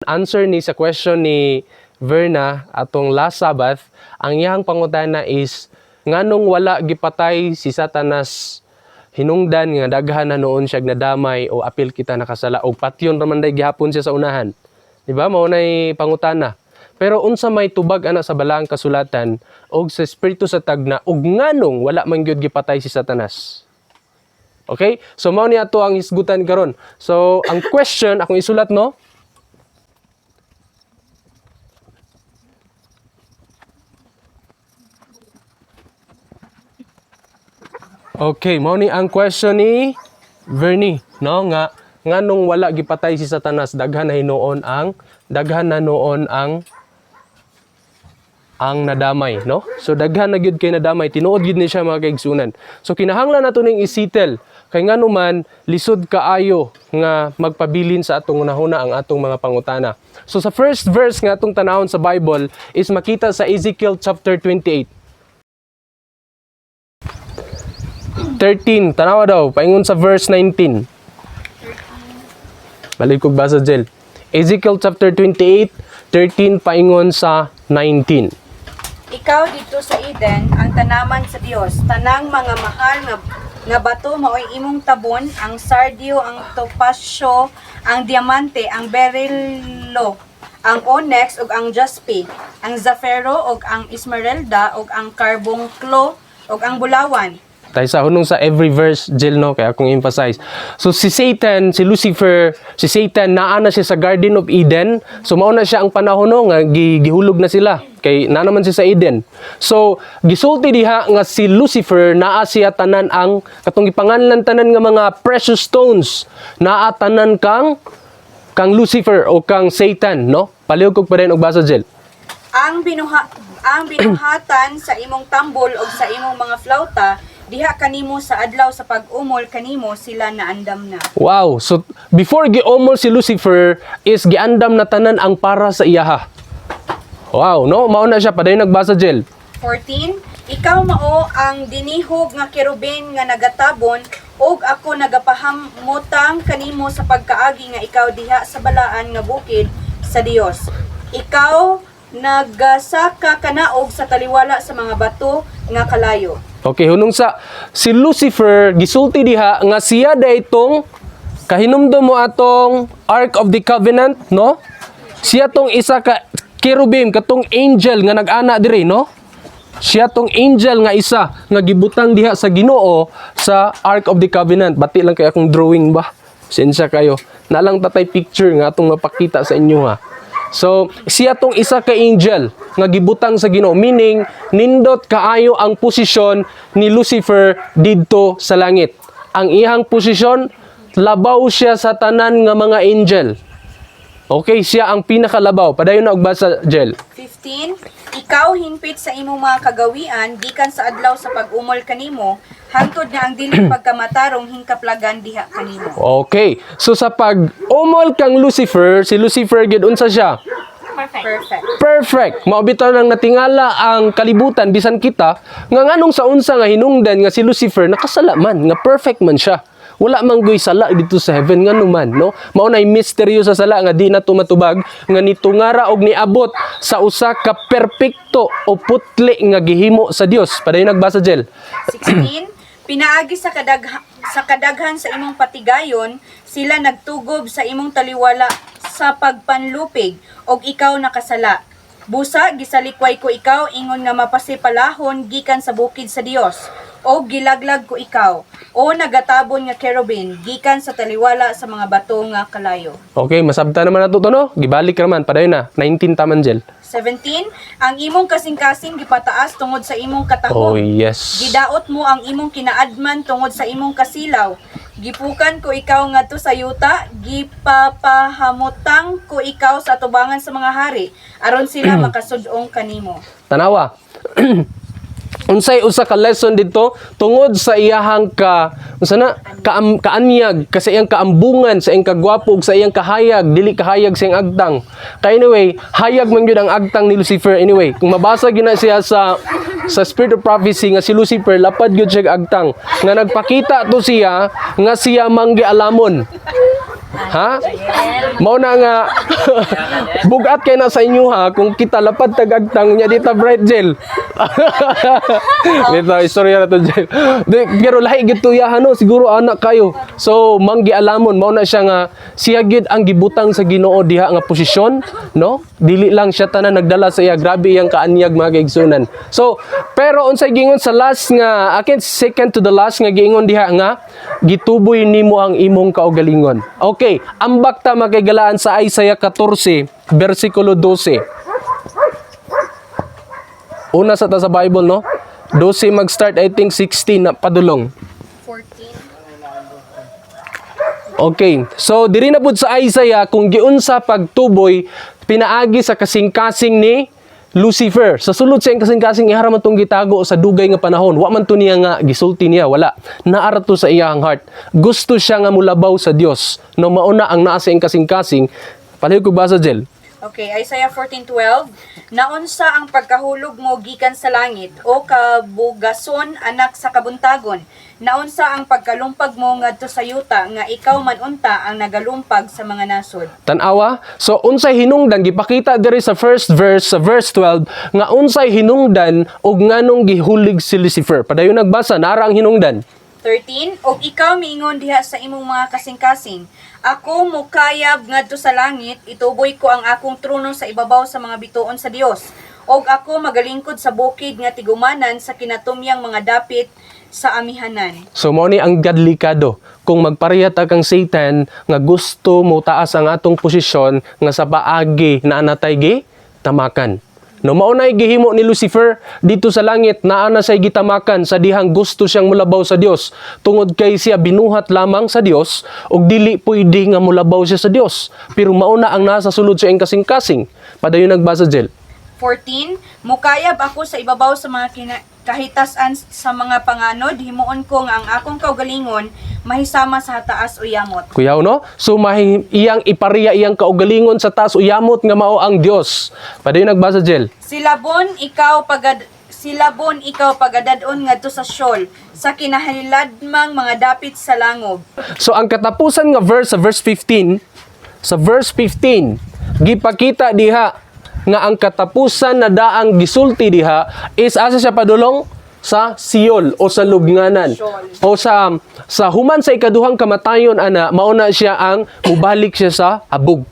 Answer ni sa question ni Verna atong last Sabbath, ang iyang pangutana is nganong wala gipatay si Satanas hinungdan nga daghan na noon siya nadamay o apil kita nakasala og patyon ra man day gihapon siya sa unahan. Di ba? Mao nay pangutana. Pero unsa may tubag ana sa balaang kasulatan og sa espiritu sa tagna og nganong wala man gyud gipatay si Satanas? Okay? So mao ni ato ang hisgutan karon. So ang question akong isulat, no? Okay, mao ni ang question ni Vernie, no, nga nganong wala gipatay si Satanas, daghan na noon ang nadamay, no? So daghan na gyud kay nadamay, tinuod gyud ni siya, mga kaigsunan. So kinahanglan nato ning isettle kay ngano man lisod kaayo nga magpabilin sa atong hunahuna ang atong mga pangutana. So sa first verse nga atong tanawon sa Bible is makita sa Ezekiel chapter 28. 13, tanawa daw, paingon sa verse 19. Balik kog basa, Jel. Ezekiel chapter 28, 13 paingon sa 19. Ikaw dito sa Eden, ang tanaman sa Dios, tanang mga mahal nga bato maoy imong tabon, ang sardio, ang topasyo, ang diamante, ang berilo, ang onyx ug ang jaspe, ang zafiro ug ang esmeralda ug ang carbuncle ug ang bulawan. Tayo sa hunong sa every verse, Jill, no? Kaya akong emphasize. So, si Satan, si Lucifer, si Satan, naa na siya sa Garden of Eden. So, mauna siya ang panahon, no, nga gihulog na sila. Kay naa naman siya sa Eden. So, gisulti diha nga si Lucifer, naa siya tanan ang, katong gipanganlan tanan nga mga precious stones, naa tanan kang Lucifer o kang Satan, no? Palihog kog pa rin og basa, Jill. Ang binuhatan sa imong tambol ug sa imong mga flauta diha kanimo sa adlaw sa pag-umol kanimo sila naandam na. Wow. So before giomol si Lucifer is giandam na tanan ang para sa iyaha. Wow, no? Mao na siya padayon nagbasa, Jel. 14. Ikaw mao ang dinihog nga kerubin nga nagatabon ug ako nagapahamutang kanimo sa pagkaagi nga ikaw diha sa balaan nga bukid sa Dios. Ikaw nagasaka kanaog sa taliwala sa mga bato nga kalayo. Okay, hunong sa si Lucifer gisulti diha nga siya daytong kahinumdom mo atong Ark of the Covenant, no? Siya tong isa ka cherubim, katong angel nga nag-ana diri, no? Siya tong angel nga isa nga gibutang diha sa Ginoo sa Ark of the Covenant. Bati lang kay akong drawing ba. Sensya kayo. Nalang tatay picture nga atong mapakita sa inyo ha. So, siya tong isa ka angel nga gibutang sa Ginoo, meaning nindot kaayo ang posisyon ni Lucifer didto sa langit. Ang iyang posisyon, labaw siya sa tanan nga mga angel. Okay, siya ang pinakalabaw. Padayon na og basa, Jel. 15. Ikaw hingpit sa imong mga kagawian gikan sa adlaw sa pag-umol kanimo hangtod nga ang dili pagkamatarong hingkaplagan diha kanimo. Okay. So sa pag umol kang Lucifer, si Lucifer gid unsa siya? Perfect. Perfect. Mao bitaw nang natingala ang kalibutan bisan kita nga nganong sa unsa nga hinungdan nga si Lucifer nakasala man, nga perfect man siya. Wala man goy sala dito sa heaven, ngano man, no? Mao nay misteryo sa sala nga di na tumatubag nga nitungara og niabot sa usa ka perpekto o putli nga gihimo sa Dios. Padayon nagbasa, Jel. 16. Pinaagi sa kadaghan sa imong patigayon sila nagtugob sa imong taliwala sa pagpanlupig og ikaw nakasala. Busa gisalikway ko ikaw ingon nga mapasipalahon gikan sa bukid sa Dios og gilaglag ko ikaw, o nagatabon nga kerubin, gikan sa taliwala sa mga bato nga kalayo. Okay, masabta naman nato to, no? Gibalik raman padayon na. 19 taman, Jel. 17. Ang imong kasing-kasing gipataas tungod sa imong katahom. Oh, yes. Gidaot mo ang imong kinaadman tungod sa imong kasilaw. Gipukan ko ikaw ngadto sa yuta, gipapahamutang ko ikaw sa atubangan sa mga hari, aron sila makasud-ong kanimo. Tanawa. Unsay usa ka lesson dito tungod sa iyahang ka unsa na kaanyag kasi iyang kaambungan sa iyang kagwapo ug sa iyang kahayag, dili kahayag sa iyang agtang. Kay anyway, hayag man gyud ang agtang ni Lucifer anyway. Kung mabasa gyud na siya sa Spirit of Prophecy nga si Lucifer lapad gyud siya agtang nga nagpakita to siya nga siya manggialamon. Ha? Mao na nga bugat kay na sa inyo ha kung kita lapad tag-agtang nya dita bright gel. Dito istorya na to gel. Di, pero lahi gid to yahan no, siguro anak kayo. So manggialamon mao na siya nga siya gid ang gibutang sa Ginoo diha nga posisyon, no? Dili lang siya tanan nagdala sa iya, grabe iyang kaanyag, mga kaigsunan. So pero unsay giingon sa last nga akin, second to the last nga giingon diha nga gituboy nimo ang imong kaugalingon. Okay, ambak ta, mga kaigalaan, sa Isaiah 14 bersikulo 12. Una sa ta sa Bible, no? 12 mag-start, I think 16 na padulong. 14. Okay. So diri na pud sa Isaiah kung giunsa pagtuboy pinaagi sa kasing-kasing ni Lucifer. Sa sulod sa iyang kasing-kasing, ihara man tong gitago sa dugay nga panahon. Wa man to niya nga gisulti niya, wala. Naara to sa iyang heart. Gusto siya nga mulabaw sa Dios. No, mauna ang naa sa iyang kasing-kasing. Palihog ko basa, Jel. Okay, Isaiah 14:12. Naunsa ang pagkahulog mo gikan sa langit, o kabugason, anak sa kabuntagon? Naunsa ang pagkalumpag mo ngadto sa yuta nga ikaw man unta ang nagalumpag sa mga nasod? Tanawa. So unsay hinungdan gipakita diri sa first verse, sa verse 12, nga unsay hinungdan ug nganong gihulig si Lucifer. Padayon nagbasa, nara ang hinungdan. 13. Og ikaw miingon diha sa imong mga kasing-kasing, "Ako mukayab ngadto sa langit, ituboy ko ang akong trono sa ibabaw sa mga bituon sa Dios. Og ako magalingkod sa bukid nga tigumanan sa kinatumyang mga dapit sa amihanan." So mao ni ang godly kado. Kung magpareha ta kang Satan nga gusto mo taas ang atong posisyon nga sa paagi na anatay gi tamakan. No, mao na gihimo ni Lucifer dito sa langit, naa na say gitamakan sa dihang gusto siyang mulabaw sa Dios tungod kay siya binuhat lamang sa Dios ug dili pwede nga mulabaw siya sa Dios. Pero mao na ang nasa sulod sa iyang kasing-kasing. Padayon nagbasa, Jel. 14. Mukayab ako sa ibabaw sa mga kahitasan sa mga panganod, himuon ko nga ang akong kaugalingon mahisama sa taas o yamot. Kuyaw, no? So mahi, iyang ipariya iyang kaugalingon sa taas o yamot nga mao ang Dios. Padayon nagbasa, Jel. Silabon ikaw pagadad-on ngadto sa Sheol, sa kinahiladmang mga dapit sa langob. So ang katapusan nga verse sa verse 15, sa verse 15, gipakita diha nga ang katapusan na daang gisulti diha is asa siya padulong, sa Sheol o sa lubnganan o sa human sa ikaduhang kamatayon ana, mao na siya ang mubalik siya sa abog,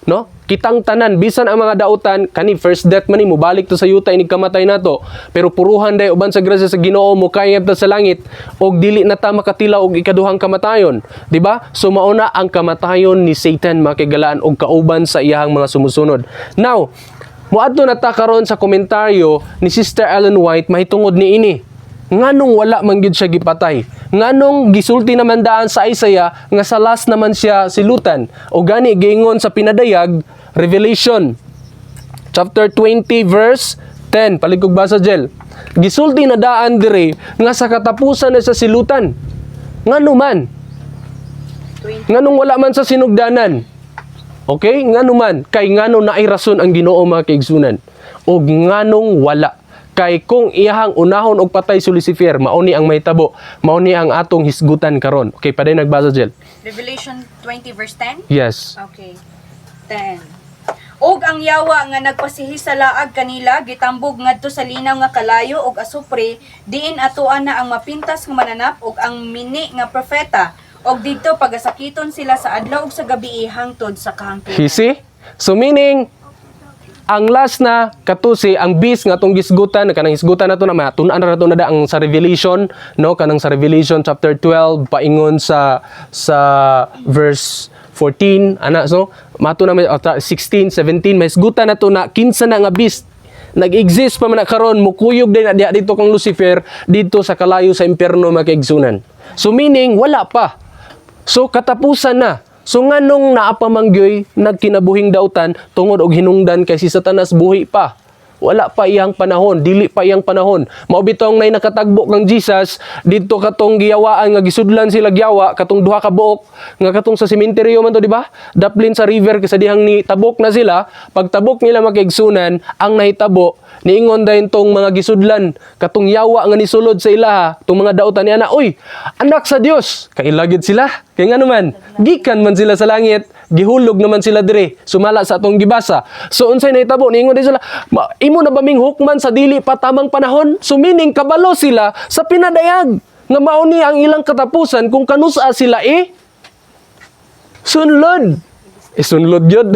no? Kitang tanan, bisan ang mga dautan, kani first death man ni, mubalik to sa yuta inig kamatay nato, pero puruhan day uban sa grasya sa Ginoo mukayab ta sa langit og dili na ta makatilaw og ikaduhang kamatayon, di ba? So mao na ang kamatayon ni Satan, mga kaigalaan, og kauban sa iyahang mga sumusunod. Now moadto na ta karon sa komentaryo ni Sister Ellen White mahitungod niini. Nganong wala man gyud siya gipatay? Nganong gisulti naman daan sa Isaiah nga sa last naman siya silutan? O gani giingon sa pinadayag, Revelation chapter 20 verse 10. Paligog basa, Jel. Gisulti na daan dire nga sa katapusan na sa silutan. Ngano man? 20. Nganong wala man sa sinugdanan? Okay? Ngano man? Kay ngano naay rason ang Ginoo, mga kaigsunan. Og nganong wala? Kay kung iyahang unahon og patay si Lucifer, mao ni ang mahitabo, mao ni ang atong hisgutan karon. Okay, paday nagbasa, Jel. Revelation 20 verse 10. Yes. Okay. 10. Og ang yawa nga nagpasihi sa laag kanila gitambog ngadto sa linaw nga kalayo og asupre, diin atoan na ang mapintas nga mananap ug ang mini nga propeta, og didto pagasakiton sila sa adlaw ug sa gabii hangtod sa kahangturan. You see? So meaning, ang last na katusi, ang beast nga atong gisgutan, kanang hisgutan nato na matun-an ra nato na da ang sa Revelation, no, kanang sa Revelation chapter 12 paingon sa verse 14 ana. So mato na may 16, 17, mahisgutan nato na kinsa na nga beast nag-exist pa man na karon, mukuyog din na diha dito kang Lucifer dito sa kalayo sa impierno, mga kaigsunan. So meaning wala pa. So katapusan na. So nganong naa pa man gyoy nagkinabuhing dautan? Tungod og hinungdan kay si Satanas buhi pa. Wala pa iyang panahon, dili pa iyang panahon. Mao bitong nay nakatagbo kang Jesus didto katong giyawaan nga gisudlan sila giyawa katong duha ka buok nga katong sa sementeryo man to, di ba? Daplin sa river kay sa dihang ni tabok na sila, pagtabok nila, makiigsunan, ang nahitabo niingon dayon tong mga gisudlan katong yawa nga nisulod sa ilaha, tong mga dautan niya na, "Uy, anak sa Dios." Kaila gyud sila. Kay nga naman, gikan man sila sa langit, gihulog naman sila dire, sumala sa atong gibasa. So unsay nahitabo, niingon din sila, "Imo na ba ming hukman sa dili pa tamang panahon?" So meaning kabalo sila sa pinadayag nga mao ni ang ilang katapusan kung kanusa sila eh sunlod. Isunlod yun.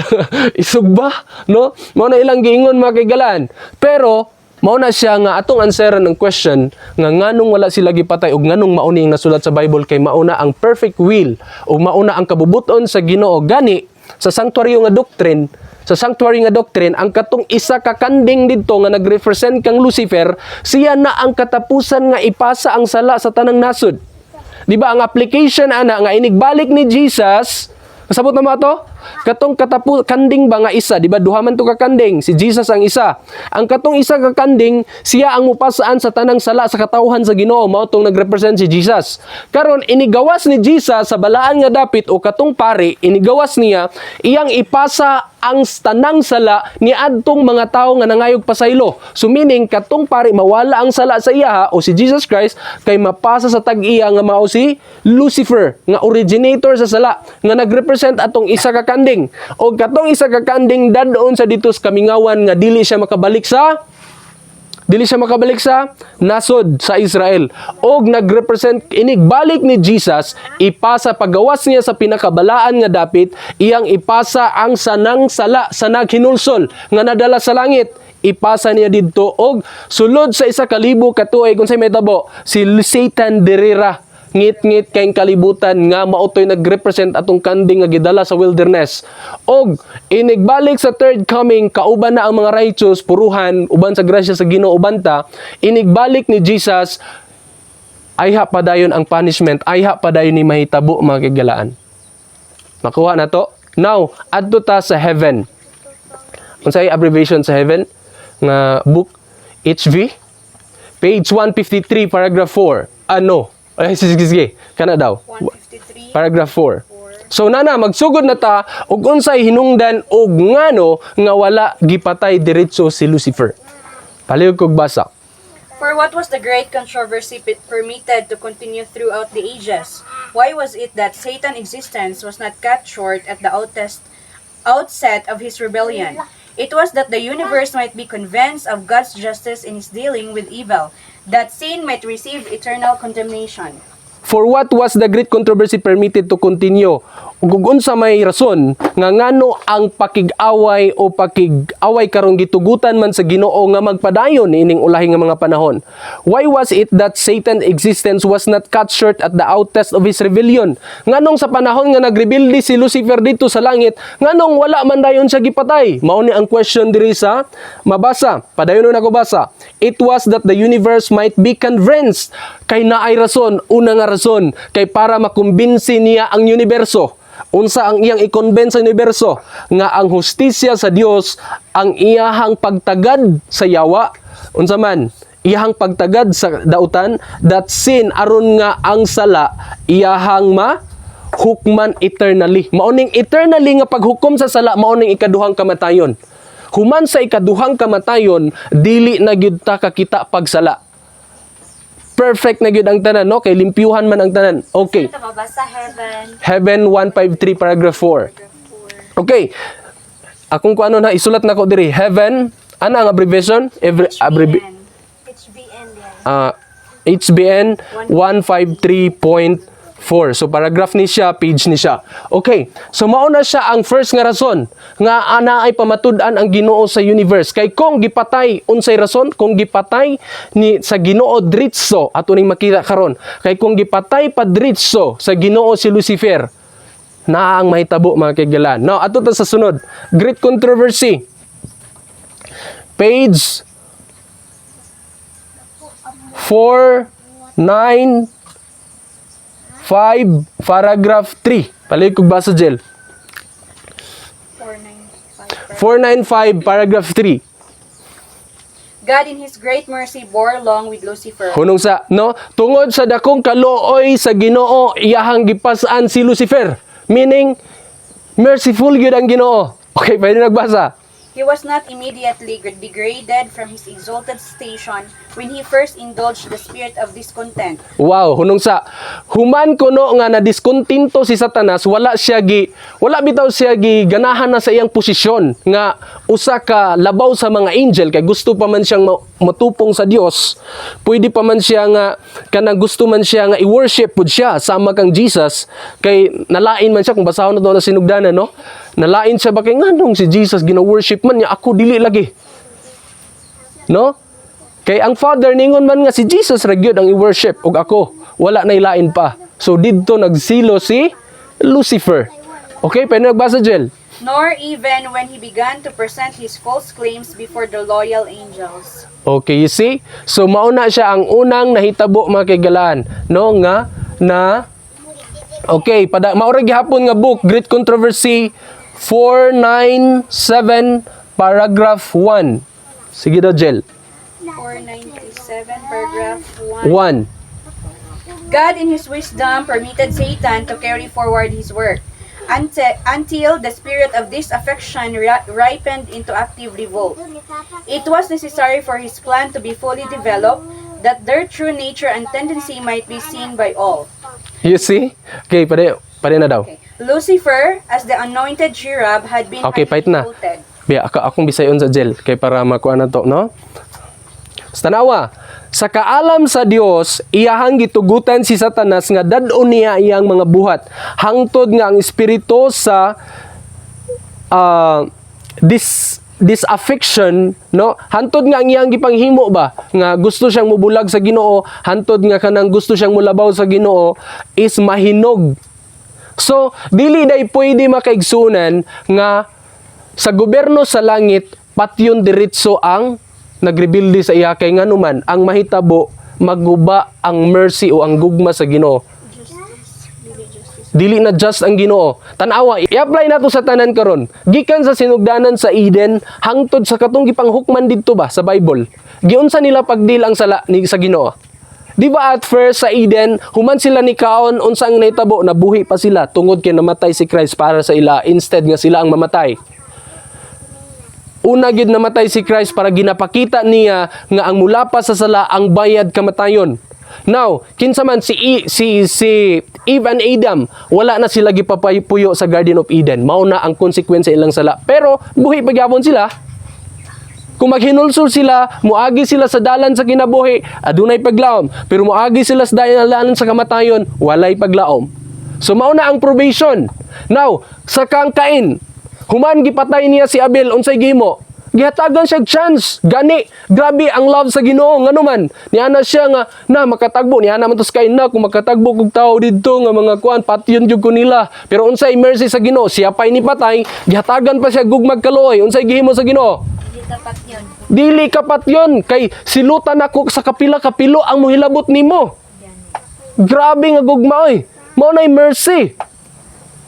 Isugba, no? Mao na ilang giingon, mga kaigalaan. Pero mao na siya nga atong answeran ng question nga nganong wala sila gipatay ug nganong mao ni ang nasulat sa Bible, kay mao na ang perfect will ug mao na ang kabubuton sa Ginoo. Gani sa sanctuary nga doctrine, ang katong isa ka kanding didto nga nagrepresent kang Lucifer, siya na ang katapusan nga ipasa ang sala sa tanang nasod. Di ba ang application ana nga inigbalik ni Jesus? Kasabot na mo ato? Katong kanding ba nga isa, di ba duha man to ka kanding, si Jesus ang isa. Ang katong isa ka kanding, siya ang mupasaan sa tanang sala sa katawhan sa Ginoo, mao tong nagrepresent si Jesus. Karon inigawas ni Jesus sa balaan nga dapit o katong pari, inigawas niya, iyang ipasa ang tanang sala ni adtong mga tawo nga nangayog pasaylo. So meaning katong pari mawala ang sala sa iya o si Jesus Christ kay mapasa sa tag-iya nga mao si Lucifer nga originator sa sala nga nagrepresent atong isa ka kanding. O katong isa ka kanding dad-on sa dito sa kamingawan nga dili siya makabalik sa nasod sa Israel. Og nagrepresent inigbalik ni Jesus, ipasa pagawas niya sa pinakabalaan nga dapit, iyang ipasa ang sanang sala sa naghinulsol nga nadala sa langit. Ipasa niya didto og sulod sa 1,000 ka tuig, kung say mahitabo, si Satan dirira ngit-ngit kay kalibutan nga mao toy nagrepresent atong kanding nga gidala sa wilderness. Og inigbalik sa third coming, kauban na ang mga righteous, puruhan uban sa grasya sa Ginoo, uban ta. Inigbalik ni Jesus, ayha padayon ang punishment, ayha padayon ni mahitabo, mga kigalaan. Makuha na to. Now, adto ta sa heaven. Unsay abbreviation sa heaven nga book? HV, page 153, paragraph 4. Ano? Ay, sige, sige, sige. Kana daw. 153. Paragraph 4. So nana, magsugod na ta og unsay hinungdan og ngano nga wala gipatay diretso si Lucifer. Palihog kog basa. For what was the great controversy permitted to continue throughout the ages? Why was it that Satan's existence was not cut short at the outset of his rebellion? It was that the universe might be convinced of God's justice in his dealing with evil, that sin might receive eternal condemnation. For what was the great controversy permitted to continue? Ug unsa may rason nga ngano ang pakig-away o pakig-away karon gitugutan man sa Ginoo nga magpadayon niining ulahi nga mga panahon? Why was it that Satan's existence was not cut short at the outset of his rebellion? Nganong sa panahon nga nagrebelde si Lucifer dito sa langit, nganong wala man dayon siya gipatay? Mao ni ang question diri sa mabasa. Padayon na ko basa. It was that the universe might be convinced. Kay naay rason, una nga rason, kay para makumbinsi niya ang universo. Unsa ang iyang i-convince sa universo? Nga ang hustisya sa Dios, ang iyahang pagtagad sa yawa, unsa man, iyahang pagtagad sa dautan, that sin, aron nga ang sala iyahang ma hukman eternally. Mao ning eternally nga paghukom sa sala, mao ning ikaduhang kamatayon. Human sa ikaduhang kamatayon, dili na gyud ta kakita pagsala. Perfect na gyud ang tanan, no? Kay limpyuhan man ang tanan. Okay. Ito mabasa heaven. Heaven 153 paragraph 4. Okay. Akong kuano na isulat na ko diri. Heaven, ana ang abbreviation? Every HBN yan. HBN 153.4. So paragraph ni siya, page ni siya. Okay. So mao na siya ang first nga rason nga ana ay pamatud-an ang Ginoo sa universe. Kay kung gipatay, unsay rason kung gipatay ni sa Ginoo dritso, ato ning makita karon. Kay kung gipatay pa dritso sa Ginoo si Lucifer, naa ang mahitabo, mga kaigalan. Now, ato ta sa sunod. Great controversy. Page 4, 9, 5, paragraph 3. Palihog kog basa, Jel. 495. 495, paragraph 3. God in his great mercy bore long with Lucifer. Hunong sa, no? Tungod sa dakong kaluoy sa Ginoo, iyahang gipas-an si Lucifer. Meaning, merciful gyud ang Ginoo. Okay, pwede nagbasa. He was not immediately degraded from his exalted station when he first indulged the spirit of discontent. Wow, hunong sa human kuno nga nadiskontinto si Satanas, wala bitaw siya gi ganahan na sa iyang posisyon nga usa ka labaw sa mga angel, kay gusto pa man siyang matupong sa Dios. Pwede pa man siya nga kanang gusto man siya nga i-worship pud siya sama kang Jesus, kay nalain man siya. Kung basahon na to na sinugdanan, no, nalain siya ba kay nganong si Jesus gina-worship man niya, ako dili lagi, no? Kay ang Father ningon man nga si Jesus ra gyud ang i-worship ug ako wala na ilain pa. So didto nagsilo si Lucifer. Okay, pwede nagbasa, Jel. Nor even when he began to present his false claims before the loyal angels. Okay, you see? So mauna siya ang unang nahitabo, mga kaigalaan, no, nga na. Okay, pada maura gihapon nga book, Great Controversy 497 paragraph 1. Sige daw, Jel. 497, paragraph 1. 1. God in his wisdom permitted Satan to carry forward his work until the spirit of disaffection ripened into active revolt. It was necessary for his plan to be fully developed that their true nature and tendency might be seen by all. You see? Okay, pwede, pwede na daw. Okay. Lucifer, as the anointed cherub, had been Okay, highly pait na. exalted. Biya, akong bisayon sa Jel kay para makuha na to, no? Sa tanawa, sa kaalam sa Dios, iyahang gitugutan si Satanas nga dad-on niya iyang mga buhat hangtod nga ang espiritu sa disaffection, no, hantod nga ang iyang gipanghimo ba nga gusto siyang mubulag sa Ginoo, hantod nga kanang gusto siyang mulabaw sa Ginoo is mahinog. So dili day pwede makaigsunan nga sa gobyerno sa langit patyon diretso ang nagrebelde sa iya, kay nganuman ang mahitabo, maguba ang mercy o ang gugma sa Ginoo. Dili na just ang Ginoo. Tan-awa, i-apply nato sa tanan karon. Gikan sa sinugdanan sa Eden hangtod sa katong gipanghukman didto ba sa Bible. Giunsa nila pagdeal ang sala ni sa Ginoo? Di ba at first sa Eden, human sila ni kaon, unsa ang nahitabo? Nabuhi pa sila tungod kay namatay si Christ para sa ila instead nga sila ang mamatay. Una gid namatay si Christ para ginapakita niya nga ang mula pa sa sala, ang bayad kamatayon. Now, kinsa man si E- si si Eve and Adam, wala na sila gipapuyo sa Garden of Eden. Mao na ang consequence sa ilang sala. Pero buhi pa gyapon sila. Kung maghinulsol sila, muagi sila sa dalan sa kinabuhi, adunay paglaom. Pero muagi sila sa dalan sa kamatayon, walay paglaom. So mao na ang probation. Now, sa kang Cain, human gipatay niya si Abel, unsay gihimo? Gihatagan siya chance. Gani, grabe ang love sa Ginoo. Ngano man, niana siya nga na makatagbo, niana man to sa Cain na kung makatagbo kog tao didto nga mga kuan, patyon jud ko nila. Pero unsay mercy sa Ginoo? Siya pa'y nipatay, gihatagan pa siya gugmag kaluoy. Unsay gihimo sa Ginoo? Hindi dapat yun. Dili kapat yon kay silutan ako sa kapila kapilo ang mohilabot nimo. Grabe nga gugma oy. Mao nay mercy.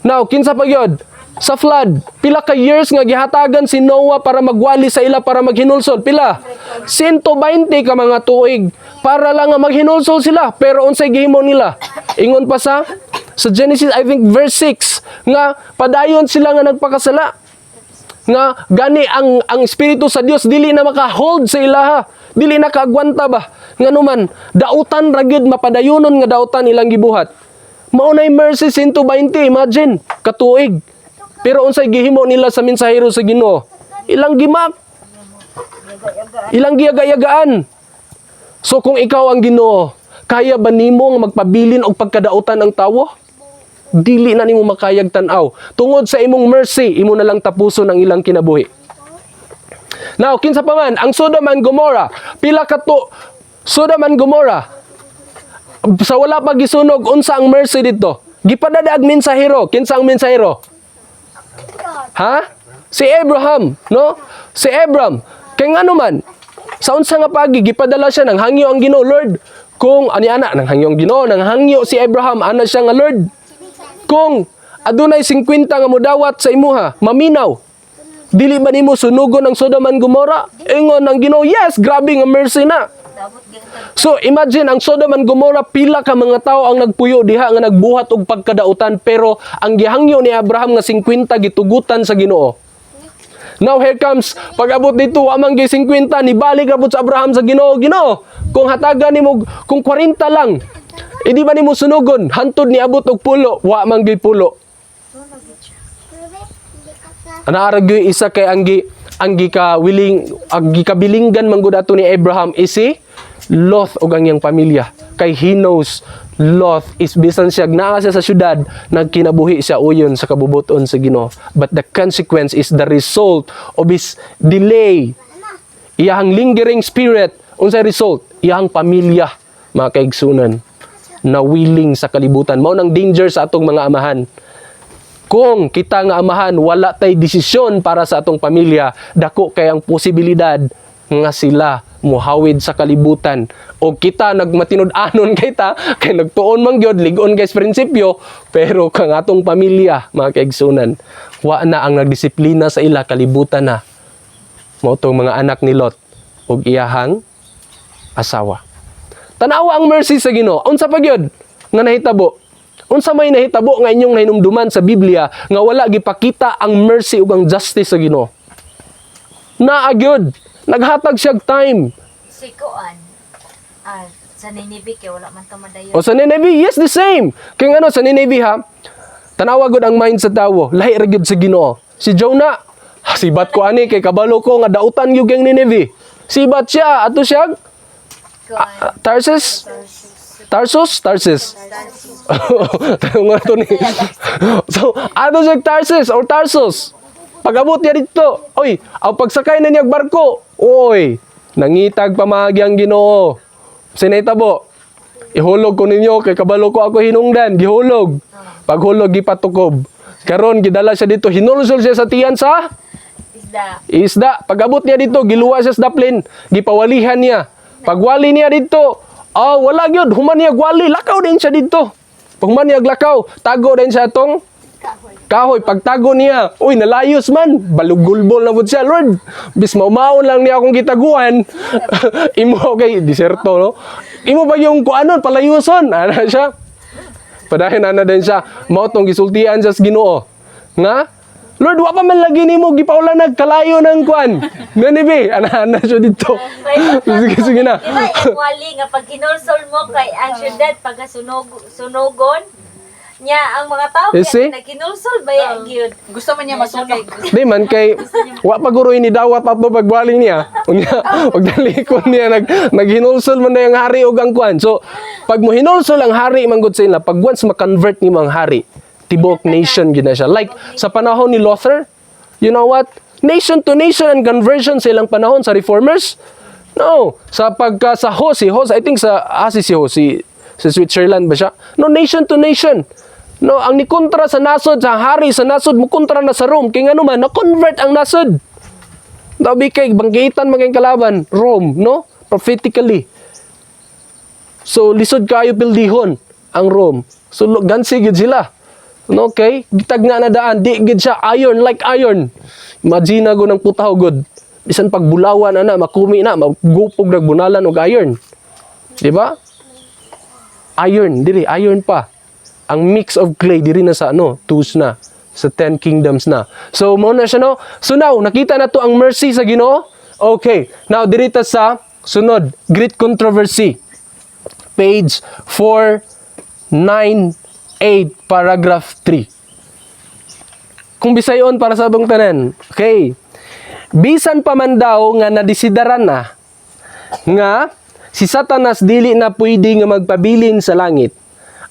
Now, kinsa pa gyud? Sa flood, pila ka years nga gihatagan si Noah para magwali sa ila para maghinulsol? Pila? 120 ka mga tuig para lang nga maghinulsol sila. Pero unsay gihimo nila? Ingon pa sa Genesis, I think verse 6, nga padayon sila nga nagpakasala nga gani ang espiritu sa Dios dili na maka-hold sa ilaha, dili na kaagwanta ba, nganuman dautan ra gyud, mapadayonon nga dautan ilang gibuhat. Mao nay mercy, 120, imagine, katuig. Pero unsay gihimo nila sa mensahero sa Ginoo? Ilang gi-mock, ilang giyagayagaan. So kung ikaw ang Ginoo, kaya ba nimo nga magpabilin og pagkadautan ang tawo? Dili na nimo makayag tan-aw. Tungod sa imong mercy, imo na lang tapuson ang ilang kinabuhi. Now, kinsa pa man, ang Sodom and Gomorrah, pila ka to Sodom and Gomorrah. Sa wala pa gisunog, unsa ang mercy dito? Gipadada ang mensahero. Kinsa ang mensahero? Ha? Si Abraham, no? Si Abraham. Kay ngano man, sa unsa nga pagi gipadala siya ng hangyo ang Ginoo, "Lord, kung ani ana nang hangyo ang Ginoo, nang hangyo si Abraham ana siya nga, 'Lord, kung adunay 50 nga mudawat sa imuha, maminaw, dili ba nimo sunugon ang Sodom and Gomorrah?'" Ingon ang Ginoo, "Yes." Grabe nga mercy na. So imagine ang Sodom and Gomorrah, pila ka mga tao ang nagpuyo diha nga nagbuhat og pagkadautan, pero ang gihangyo ni Abraham nga 50, gitugutan sa Ginoo. Now here comes, pag-abot dito, wa man gyud 50, nibalik ra pud sa Abraham sa Ginoo. "Ginoo, kung hatagan nimo kung 40 lang, hindi ba nimo sunugon?" Hantod niabot og pulo, wa man gyud pulo. Ana gyud isa kay ang gika willing, ang gikabilinggan man gud ato ni Abraham is si Lot ug ang iyang pamilya. Kay he knows Lot is, bisan siya naa siya sa syudad, nagkinabuhi siya uyon sa kabubuton sa Ginoo. But the consequence is the result of his delay. Iyang lingering spirit, unsay result? Iyang pamilya, mga kaigsunan, na willing sa kalibutan. Mao nang danger sa atong mga amahan. Kung kita nga amahan wala tay desisyon para sa atong pamilya, dako kay ang posibilidad nga sila muhawid sa kalibutan. O kita nagmatinud-anon kay ta kay nagtuon man gyud, lig-on kay sa prinsipyo, pero kang atong pamilya, mga kaigsunan, wa na ang nagdisiplina sa ila, kalibutan na. Mao tong mga anak ni Lot ug iyahang asawa. Tanawa ang mercy sa Ginoo. Unsa pa gyud nga nahitabo? Unsa may nahitabo nga inyong nahinumduman sa Biblia nga wala gipakita ang mercy ug ang justice sa Ginoo? Naa gyud. Naghatag siya og time. Si Kuan. Ah, sa Nineveh kay wala man ta madayon. O sa Nineveh, yes, the same. Kaya ano, sa Nineveh ha, tanawa gud ang mind sa tawo, lahi ra gyud sa Ginoo. Si Jonah, "Ah, sibat ko ani kay kabalo ko nga dautan gyud ang Nineveh." Sibat siya, ato siya, Kuan. Ah, Tarsus? Tarsus? Tarsus. Tanong nga to ni. So, ato siya Tarsus or Tarsus. Pag-abot niya dito, oy, ang pagsakay na niya og barko, oy, nangitag pamagi ang Ginoo. Sinaytabo, "Ihulog ko ninyo kay kabalo ko ako hinungdan." Gihulog. Paghulog, gipatukob. Karon gidala siya dito, hinulsol siya sa tiyan sa Isda. Isda. Pag-abot niya dito, giluwa siya sa daplin, gipawalihan niya. Pagwali niya dito, oh, wala gyud, human niya gwali, lakaw din siya dito. Pag human niya lakaw, tago din siya atong kahoy. Pagtago niya, uy, nalayos man, balugulbol na pud siya. "Lord, bis maumaon lang niya akong gitaguan." Imo kay diserto, no? Imo ba yung kuanon, palayuson? Ana siya. Padayon ana din siya. Mao tong gisultian siya sa Ginoo. Nga, "Lord, wa pa man lagi nimo gipaulan nagkalayo ng kuan. Nineveh," ana ana siya dito. Sige, sige na. Di ba yung wali nga pag hinulsol mo kay ang syudad pagka sunog sunugon niya ang mga tao You see? kaya naghinulsol ba ya gyud? Gusto man niya masunog. Di man kay wa pa guroy ni dawat ato pagwali niya. Unya pagdalikon niya naghinulsol man na yung hari og ang kuan. So pag mo hinulsol ang hari man gud sa ila, pag once ma-convert nimo ang hari, tibok nation gid na siya. Like sa panahon ni Luther, you know what? Nation to nation and conversion sa ilang panahon sa reformers. No, sa pagka sa Hus, si Hus, I think sa si Hus, si sa Switzerland ba siya? No, nation to nation. No, ang nikontra sa nasod, sa hari sa nasod, mukontra na sa Rome. Kaya nga naman, na-convert ang nasod. Dabi kay banggitan maging kalaban, Rome, no? Prophetically. So, lisod kayo pildihon ang Rome. So, gansi gid sila. No, okay? Gitag nga na daan, di gid siya iron like iron. Imagine na go ng putaw god. Bisan pagbulawan ana, makumi na, magupog nagbunalan og iron. Di ba? Iron, diri iron pa. Ang mix of clay diri na sa ano, tools na sa 10 kingdoms na. So mo na siya, no. So now nakita na to ang mercy sa Ginoo. Okay. Now diri ta sa sunod, Great Controversy. Page 498, paragraph 3. Kung bisayon para sa atong tanan. Okay. Bisan pa man daw nga nadesidaran na nga si Satanas dili na pwede nga magpabilin sa langit.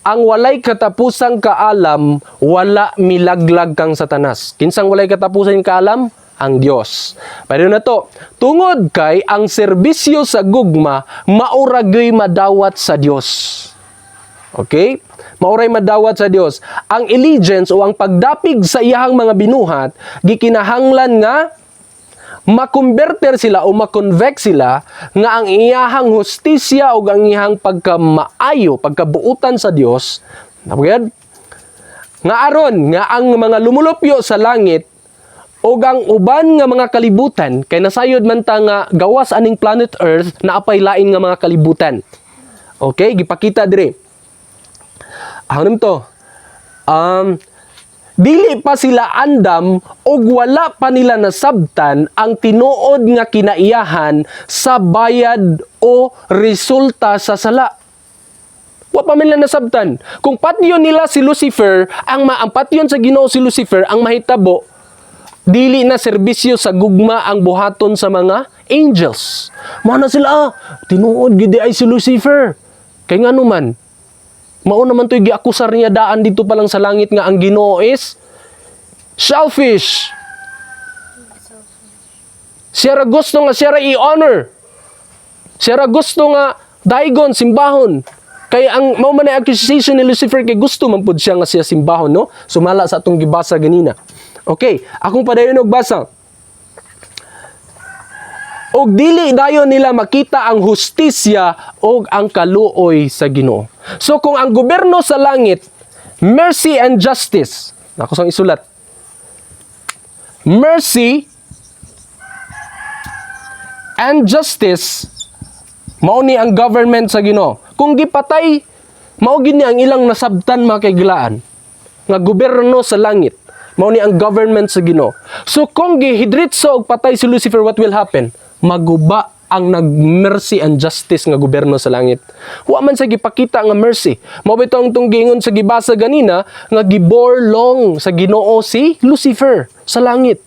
Ang walay katapusang kaalam, wala milaglag kang Satanas. Kinsang walay katapusan kaalam? Ang Dios. Pero na to, tungod kay ang serbisyo sa gugma mauragoy madawat sa Dios. Okay? Mauray madawat sa Dios. Ang allegiance o ang pagdapig sa iyahang mga binuhat, gikinahanglan nga makonverter sila o makonvect sila nga ang iyahang hustisya o ang iyahang pagkamaayo, pagkabuutan sa Dios, napagad? Nga aron nga ang mga lumulupyo sa langit o ang uban nga mga kalibutan, kay nasayod man ta nga gawas aning planet Earth naapay lain nga mga kalibutan. Okay, gipakita dire. Ano to? Dili pa sila andam og wala pa nila nasabtan ang tinuod nga kinaiyahan sa bayad o resulta sa sala. Wa pa man nila nasabtan. Kung patyon nila si Lucifer, ang patyon sa Ginoo si Lucifer, ang mahitabo, dili na serbisyo sa gugma ang buhaton sa mga angels. Mao na sila, ah, tinuod gid ay si Lucifer. Kay ngano man, mao naman to'y giakusar niya daan dito pa lang sa langit nga ang Ginoo is selfish. Siya ra gusto nga siya ra i-honor. Siya ra gusto nga daigon, simbahon. Kay ang mao man ay accusation ni Lucifer kay gusto man pud siya nga siya simbahon, no? Sumala sa atong gibasa ganina. Okay, akong padayon og basa. Og dili dayon nila makita ang hustisya og ang kaluoy sa Ginoo. So kung ang gobyerno sa langit, mercy and justice. Ako sang isulat. Mercy and justice mao ni ang government sa Ginoo. Kung gipatay, mao gid ni ang ilang nasabtan, mga kahigalaan, nga gobyerno sa langit. Mao ni ang government sa Ginoo. So kung gihidritso og patay si Lucifer, what will happen? Maguba ang nag-mercy and justice nga gobyerno sa langit. Wa man sa gipakita nga mercy. Mao bitaw ang tong giingon sa gibasa ganina nga gibore long sa Ginoo si Lucifer sa langit.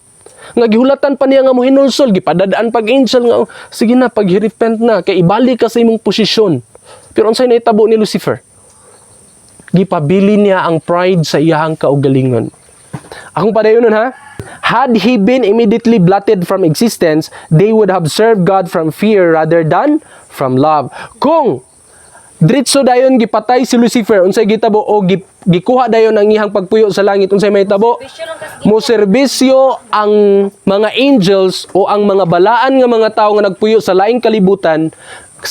Nga gihulatan pa niya nga mohinulsol, gipadadaan pag angel nga, "Oh, sige na, pag-repent na kay ibalik ka sa imong posisyon." Pero unsay nahitabo ni Lucifer? Gipabili niya ang pride sa iyahang kaugalingon. Akong padayon nun ha. Had he been immediately blotted from existence, they would have served God from fear rather than from love. Kung diretso dayon gipatay si Lucifer, unsay gitabo o gikuha dayon ang iyang pagpuyo sa langit, unsay mahitabo? Serbisyo lang kas Mo serbisyo ang mga angels o ang mga balaan nga mga tao nga nagpuyo sa laing kalibutan,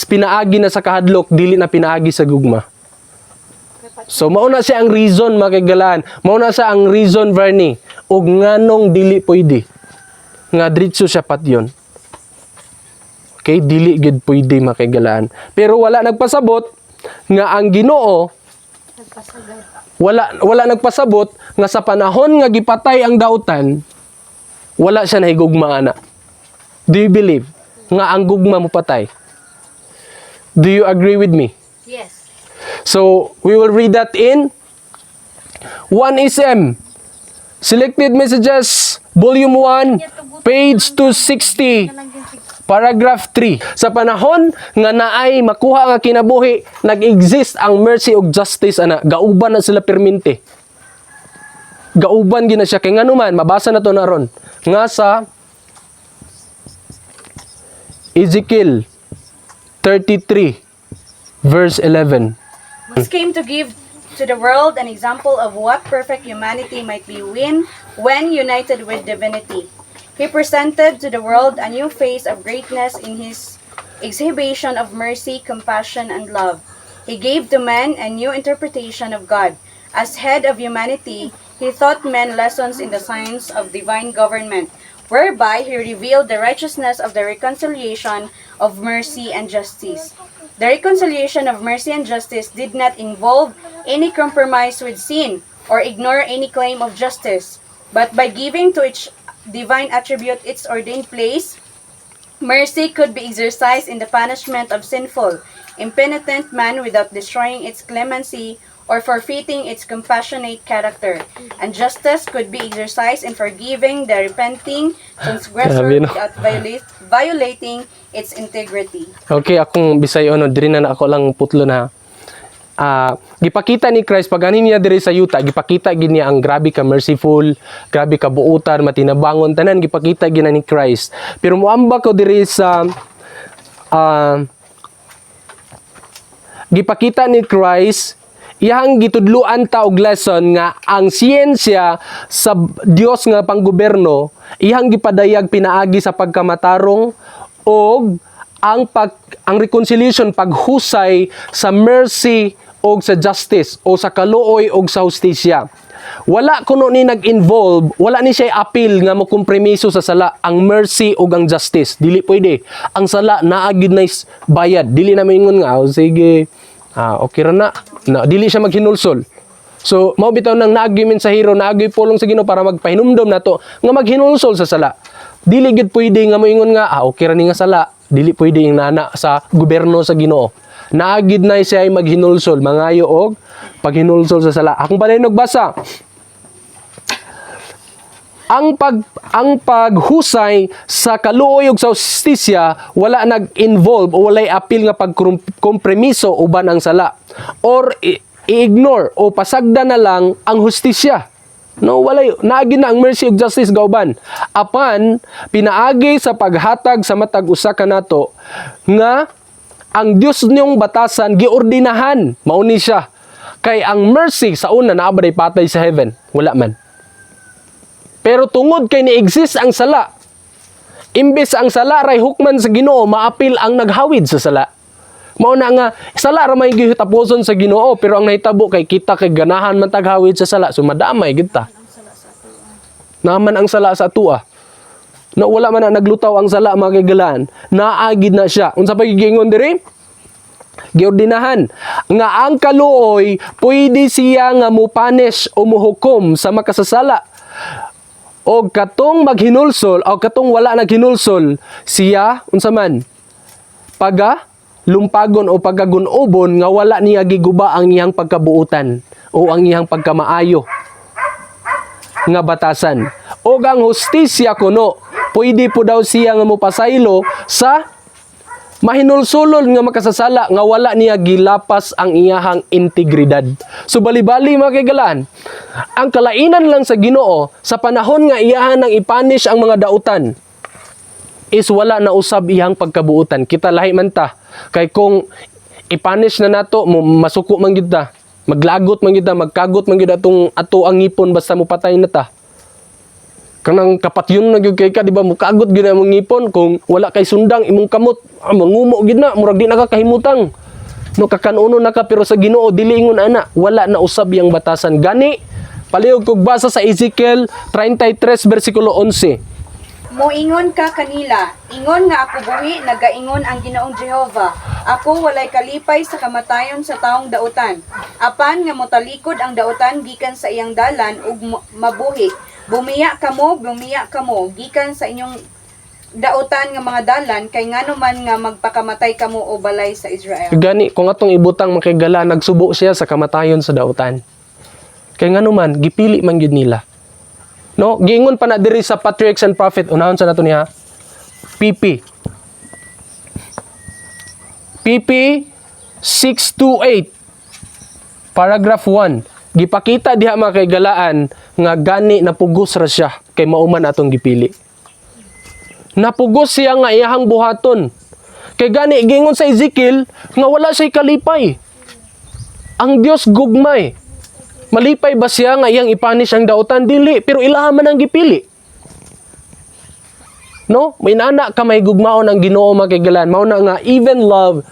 pinaagi na sa kahadlok, dili na pinaagi sa gugma. So mao na siya ang reason, mga kahigalaan. Mao na siya ang reason, Bernie, ug nganong dili pwede nga diretso siya patyon. Okay, dili gid pwede, mga kahigalaan. Pero wala nagpasabot nga ang Ginoo wala nagpasabot nga sa panahon nga gipatay ang dautan, wala siya nahigugma ana. Do you believe nga ang gugma mo patay? Do you agree with me? Yes. So, we will read that in 1SM Selected Messages, Volume 1, page 260, paragraph 3. Sa panahon nga naay makuha nga kinabuhi, nag-exist ang mercy ug justice ana, gauban na sila permente. Gauban gina siya kay ngano man, mabasa na to na ron. Nga sa Ezekiel 33 verse 11. He came to give to the world an example of what perfect humanity might be when united with divinity. He presented to the world a new face of greatness in his exhibition of mercy, compassion, and love. He gave to man a new interpretation of God. As head of humanity, he taught men lessons in the science of divine government, whereby he revealed the righteousness of the reconciliation of mercy and justice. The reconciliation of mercy and justice did not involve any compromise with sin or ignore any claim of justice, but by giving to each divine attribute its ordained place, mercy could be exercised in the punishment of sinful, impenitent man without destroying its clemency or forfeiting its compassionate character. And justice could be exercised in forgiving the repenting transgressor Grabe, no? without violating its integrity. Okay, akong Bisay ono diri na na ako lang putlo na. Ah, gipakita ni Christ pag ani niya diri sa yuta, gipakita gid niya ang grabe ka merciful, grabe ka buutan, matinabangon, tanan gipakita gid na ni Christ. Pero muamba ko diri sa gipakita ni Christ, iyang gitudluan ta og lesson nga ang siyensya sa Dios nga panggoberno iyang gipadayag pinaagi sa pagkamatarong og ang reconciliation, paghusay sa mercy og sa justice o sa kaluoy og sa hustisya. Wala kuno ni nag-involve, wala ni siya appeal nga mo kompromiso sa sala ang mercy ug ang justice. Dili pwede. Ang sala naa gid na bayad. Dili na maingon nga, "Oh, sige. Ah, okay ra na." Na dili siya maghinulsol. So, mao bitaw nang naagi mensahero, naagi pulong sa Ginoo para magpahinumdom nato nga maghinulsol sa sala. Dili gid pwede nga moingon nga, "Ah, okay ra ni nga sala." Dili pwede yung nana sa gobyerno sa Ginoo. Naagid na siya ay maghinulsol, mangayo og paghinulsol sa sala. Akong padayon basa. Ang paghusay sa kaluoy ug sa hustisya wala nag-involve o walay apil nga pagkompromiso uban ang sala or i-ignore o pasagda na lang ang hustisya. No, walay naagi na ang mercy ug justice gauban. Apan pinaagi sa paghatag sa matag usa kanato nga ang Dios niyong batasan giordinahan, mao ni siya. Kay ang mercy sa una, naa ba patay sa heaven? Wala man. Pero tungod kay ni-exist ang sala, imbes ang sala ray hukman sa Ginoo, maapil ang naghawid sa sala. Mao na nga sala ra may gihitaposon sa Ginoo, pero ang nahitabo kay kita kay ganahan man taghawid sa sala, so madamay gid ta. Naman ang sala sa atua. No, wala man na naglutaw ang sala, mga kaigalaan. Naagid na siya. Unsa pa giingon diri? Giordinahan nga ang kaluoy pwede siya nga mupunish o muhukom sa makasasala o katong maghinulsol o katong wala naghinulsol siya, unsa man, paga lumpagon o pagagunobon nga wala niya giguba ang iyang pagkabuutan o ang iyang pagkamaayo nga batasan. O ang hustisya kuno pwede po daw siya nga mopasaylo sa mahinulsulon nga makasasala nga wala niya gilapas ang iyahang integridad. So bali-bali, mga kaigalaan, ang kalainan lang sa Ginoo sa panahon nga iyahan nang ipunish ang mga dautan is wala na usab iyang pagkabuutan. Kita lahi man ta. Kay kung ipunish na nato, mo masuko man gid ta. Maglagot man gid ta, magkagot man gid atong ato ang ngipon basta mo patay na ta. Kanang kapatyon na gyud kay ka, di ba? Mukagot gyud ang imong ngipon kung wala kay sundang imong kamot, ah, mangumo gyud na, murag di na ka kahimutang. No, kakanuno na ka. Pero sa Ginoo dili ingon ana, wala na usab yang batasan. Gani palihog kog basa sa Ezekiel 33 bersikulo 11. Moingon ka kanila, "Ingon nga ako buhi, nagaingon ang Ginoong Jehova. Ako walay kalipay sa kamatayon sa taong dautan. Apan nga motalikod ang dautan gikan sa iyang dalan ug mabuhi. Bumiya kamo, bumiya kamo gikan sa inyong dautan nga mga dalan, kay ngano man nga magpakamatay kamo, o balay sa Israel?" Gani kung atong ibutang, makigala, nagsubo siya sa kamatayon sa dautan. Kay ngano man gipili man gyud nila. No, giingon pa na diri sa Patriarchs and Prophet, unahon sa nato niya. PP. PP 628 paragraph 1. Gipakita diha, mga kaigalaan, nga gani napugos ra siya kay mao man atong gipili. Napugos siya nga iyahang buhaton. Kay gani giingon sa Ezekiel nga wala siya kalipay. Ang Dios gugmay. Malipay ba siya nga iyang ipunish ang dautan? Dili, pero ilaha man ang gipili. No? May nana ka may gugmaon ang Ginoo, mga kaigalaan. Mao na nga even love,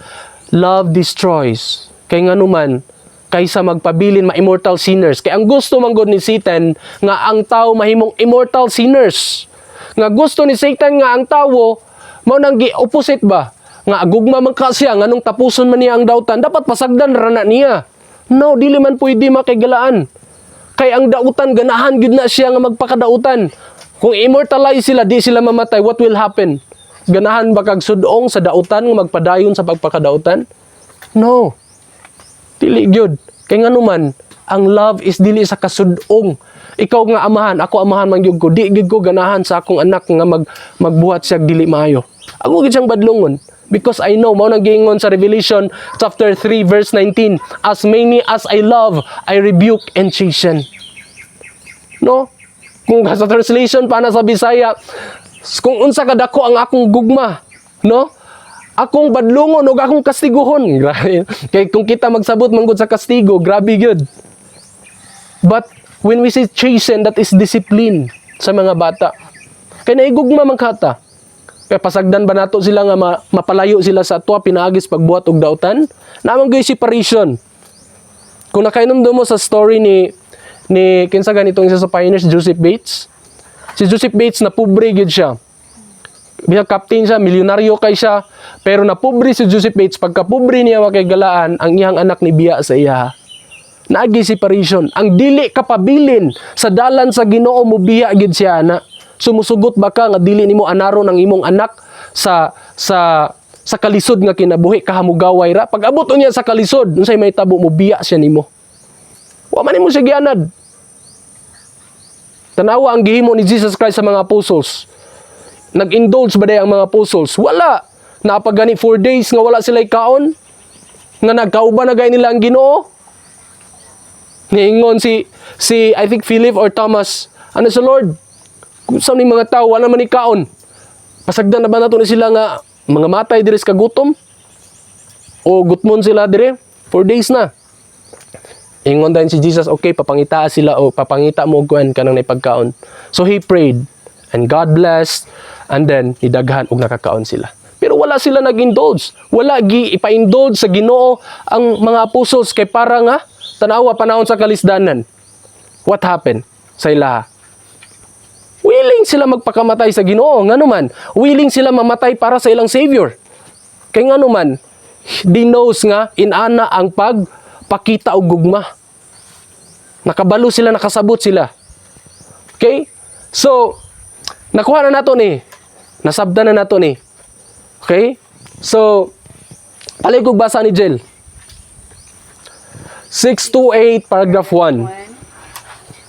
love destroys. Kay nganuman kaysa magpabilin ma immortal sinners. Kay ang gusto man gud ni Satan nga ang tao mahimong immortal sinners. Nga gusto ni Satan nga ang tawo mao nang gi opposite ba? Nga gugma man ka siya, nganong tapuson man niya ang dautan, dapat pasagdan ra na niya. No, dili man pwede, makaigalaan. Kay ang dautan, ganahan gyud na siya nga magpakadautan. Kung immortalize sila, di sila mamatay, what will happen? Ganahan ba kag sudong sa dautan nga magpadayon sa pagpakadautan? No. Dili gyud. Kay nganuman, ang love is dili sa kasudong. Ikaw nga amahan, ako amahan man gyud ko, di gyud ko ganahan sa akong anak nga magbuhat siya dili maayo. Ako gyud siyang badlongon because I know, mao nang giingon sa Revelation chapter 3 verse 19, "As many as I love, I rebuke and chasten." No? Kung sa translation pa na sa Bisaya, kung unsa kadako ang akong gugma, no? Akong badlongon ug akong kastiguhon. Grabe. Kay kung kita magsabot man gud sa kastigo, grabe gyud. But when we say chasten, that is discipline sa mga bata. Kay naigugma man kata. Kaya pasagdan ba nato sila nga mapalayo sila sa atwa pinaagis pagbuhat og dautan? Naman gyud separation. Kung nakainomdom mo sa story ni kinsa ganitong isa sa pioneers, Joseph Bates. Si Joseph Bates, na pobre gyud siya. Biya captain siya, milyonaryo kay siya, pero napobre si Joseph Bates. Pagka pobre niya, makaigalaan, ang iyang anak ni biya sa iya. Naagi separation. Ang dili kapabilin sa dalan sa Ginoo, mubiya gid siya na. Sumusugot ba ka nga dili nimo anaron ang imong anak sa kalisod nga kinabuhi, kahamugaway ra? Pag abot unya sa kalisod, unsay mahitabo? Mubiya siya nimo. Wa man nimo siya gianad. Tanawa ang gihimo ni Jesus Christ sa mga apostles. Nag-indulge ba day ang mga apostles? Wala. Napagani 4 days nga wala sila kaon. Nga nagkauban na gay nila ang Ginoo. Niingon si I think Philip or Thomas, ano sa Lord? Kung sa ni mga tao wala man ni kaon. Pasagdan na ba nato ni sila nga mga matay diri sa kagutom? O gutmon sila dire? 4 days na. Ingon din si Jesus, "Okay, papangita sila o papangita mo og kuan kanang naipagkaon." So he prayed and God blessed and then nidaghan og nakakaon sila. Pero wala sila nag-indulge. Wala gi ipa-indulge sa Ginoo ang mga apostles kay para nga tanawa panahon sa kalisdanan. What happened sa ilaha? Willing sila magpakamatay sa Ginoo. Ngano man, willing sila mamatay para sa ilang Savior. Kay ngano man, they knows nga inana ang pagpakita og gugma. Nakabalo sila, nakasabot sila. Okay? So, nakuha na nato ni. Nasabdan na nato ni. Okay? So, paligog basa ni Jill. 628 paragraph 1. 1.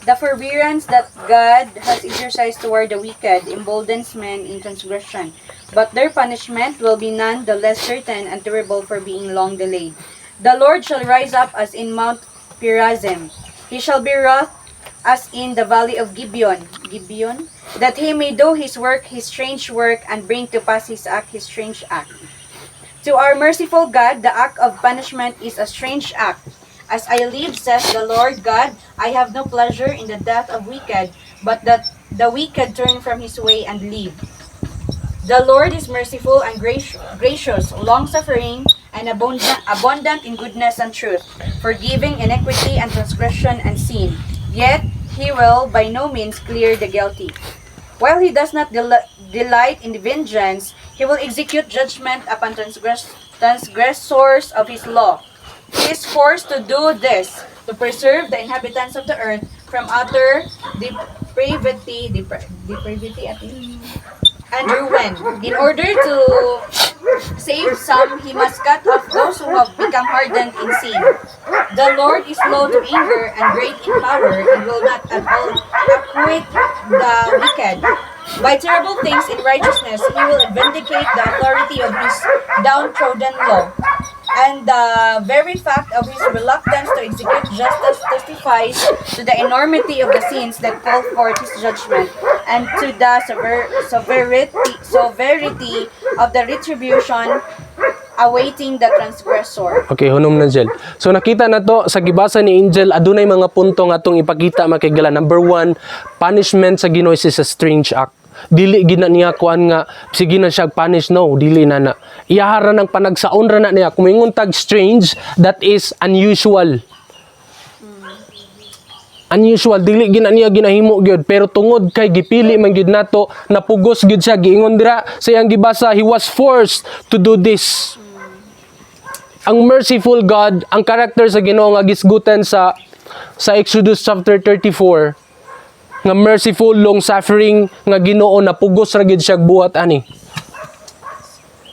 The forbearance that God has exercised toward the wicked emboldens men in transgression, but their punishment will be none the less certain and terrible for being long delayed. The Lord shall rise up as in Mount Perazim. He shall be wroth as in the valley of Gibeon, Gibeon, that he may do his work, his strange work, and bring to pass his act, his strange act. To our merciful God, the act of punishment is a strange act. "As I live, says the Lord God, I have no pleasure in the death of wicked, but that the wicked turn from his way and live." The Lord is merciful and gracious, long-suffering, and abundant in goodness and truth, forgiving iniquity and transgression and sin. Yet he will by no means clear the guilty. While he does not delight in vengeance, he will execute judgment upon transgressors of his law. He is forced to do this to preserve the inhabitants of the earth from utter depravity, depravity, I think, and ruin. In order to save some, he must cut off those who have become hardened in sin. The Lord is slow to anger and great in power and will not at all acquit the wicked. By terrible things in righteousness, he will vindicate the authority of his downtrodden law. And the very fact of his reluctance to execute justice testifies to the enormity of the sins that call forth his judgment and to the severity of the retribution awaiting the transgressor. Okay, hunom na, Jel. So nakita na to sa gibasa ni Angel, adunay mga punto nga atong ipakita, mga kaigala. Number one, punishment sa Ginoo is a strange act. Dili gid na niya kuan nga sige na siya punish, no, dili na na. Iyahara ng panagsaon ra na niya. Kung moingon tag strange, that is unusual. Unusual, dili gid na niya ginahimo gyud, pero tungod kay gipili man gyud nato, napugos gyud siya. Giingon dira sa iyang gibasa, he was forced to do this. Ang merciful God, ang character sa Ginoo nga gisgutan sa Exodus chapter 34 nga merciful, long suffering nga Ginoo, napugos ra gid siya buhat ani.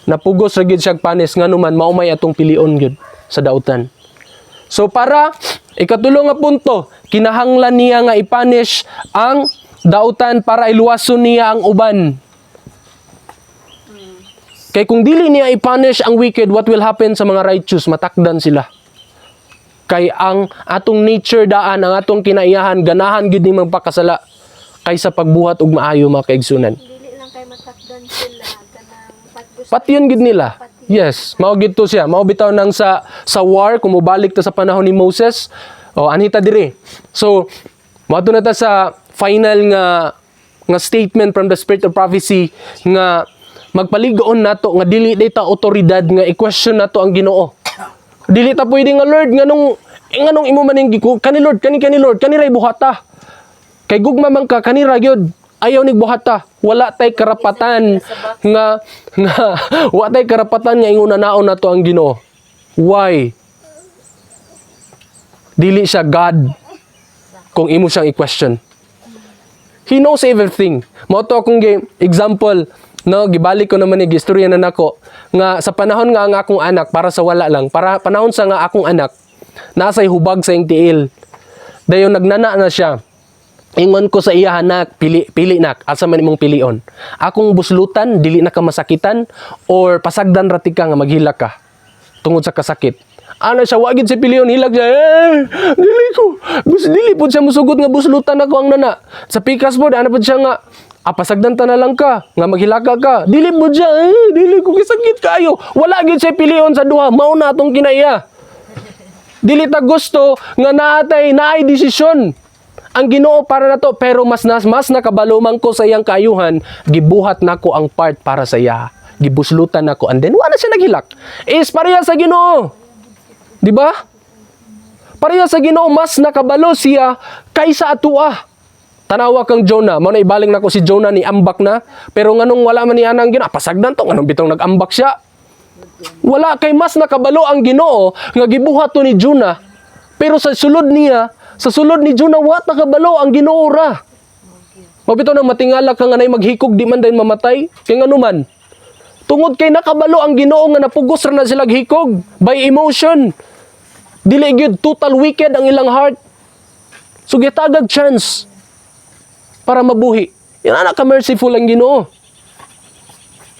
Napugos ra gid siya punish, ngano man mao may atong pilion gyud sa dautan. So para ikatulo nga punto, kinahanglan niya nga ipunish ang dautan para iluwason niya ang uban. Kay kung dili niya ipunish ang wicked, what will happen sa mga righteous? Matakdan sila. Kay ang atong nature daan, ang atong kinaiyahan, ganahan gid ni magpakasala kaysa pagbuhat og maayo, mga kaigsunan. Dili lang kay matakdan sila kanang paggusto. Patyon gid nila. Yes, mao gid to siya. Mao bitaw nang sa war, kung mobalik ta sa panahon ni Moses, oh, anhita diri. So, moadto na ta sa final nga statement from the Spirit of Prophecy nga magpaligoon nato nga dili day ta otoridad nga i-question nato ang Ginoo. Dili ta pwede nga, "Lord, nganong imo man ning giku kani, Lord, kani kani, Lord, kani ray buhata. Kay gugma man ka, kanira gyud. Ayaw ni buhata." Wa tay karapatan nga ingon naon nato ang Ginoo. Why? Dili siya God kung imo siyang i-question. He knows everything. Mao to akong example, no, gibalik ko naman ni gistorya na nako nga sa panahon nga ang akong anak, para sa wala lang, para panahon sa nga akong anak nasa hubag sa iyang tiil. Dayon nagnana na siya. Ingon ko sa iya, "Anak, pili pili nak, asa man imong pilion? Akong buslutan, dili na ka masakitan, or pasagdan ra tika nga maghilak ka tungod sa kasakit?" Ana siya, wa gid si pilion, hilak siya. "Eh, dili ko. Bus dili pud siya musugot nga buslutan ako ang nana." Sa pikas pod, ana pud siya nga, "Ah, pasagdan ta na lang ka, nga maghilaka ka." Dili pud siya, "Eh, dili ko, kisakit kayo." Wala gid siya pilion sa duha, mao na atong kinaiya. Dili ta gusto nga naatay naay desisyon ang Ginoo para nato, pero mas nakabalo man ko sa iyang kaayuhan, gibuhat nako ang part para sa iya. Gibuslutan nako and then wala siya naghilak. Is pareha sa Ginoo. Di ba? Pareha sa Ginoo, mas nakabalo siya kaysa atua. Tanawa kang Jonah, mao na ibaling nako si Jonah ni ambak na, pero nganong wala man niya ang Ginoo, pasagdan to, nganong bitong nag-ambak siya? Wala, kay mas nakabalo ang Ginoo nga gibuhat to ni Jonah. Pero sa sulod niya, sa sulod ni Jonah, wa nakabalo ang Ginoo ra. Mao bitaw nang matingala ka nga nay maghikog, di man dayon mamatay. Kay ngano man? Tungod kay nakabalo ang Ginoo nga napugos ra na sila hikog by emotion. Dili gyud total wicked ang ilang heart. So gitagag chance para mabuhi. Yan ana ka merciful ang Ginoo.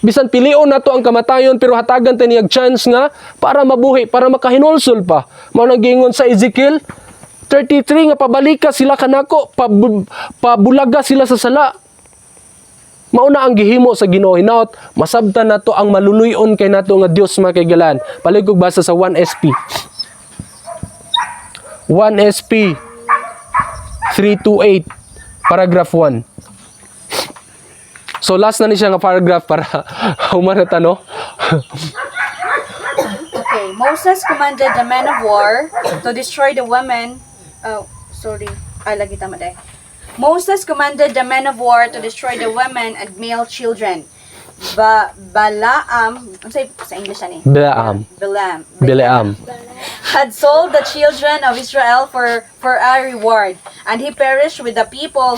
Bisan pilion nato ang kamatayon, pero hatagan ta niyag chance nga para mabuhi, para makahinulsol pa. Mao nang giingon sa Ezekiel 33 nga pabalika sila kanako, pabulaga sila sa sala. Mao na ang gihimo sa Ginoo. Hinaot masabtan nato ang maluluy-on kay nato nga Dios, mga kaigalan. Paligog basa sa 1 SP. 1 SP 328 paragraph 1. So last na ni siya nga paragraph para human na ta, no? Okay, Moses commanded the men of war to destroy the women. Oh, sorry. Ah, lagi tama day. Moses commanded the men of war to destroy the women and male children. Balaam, unsay sa English ani? Balaam. Balaam. Bileam. Had sold the children of Israel for a reward, and he perished with the people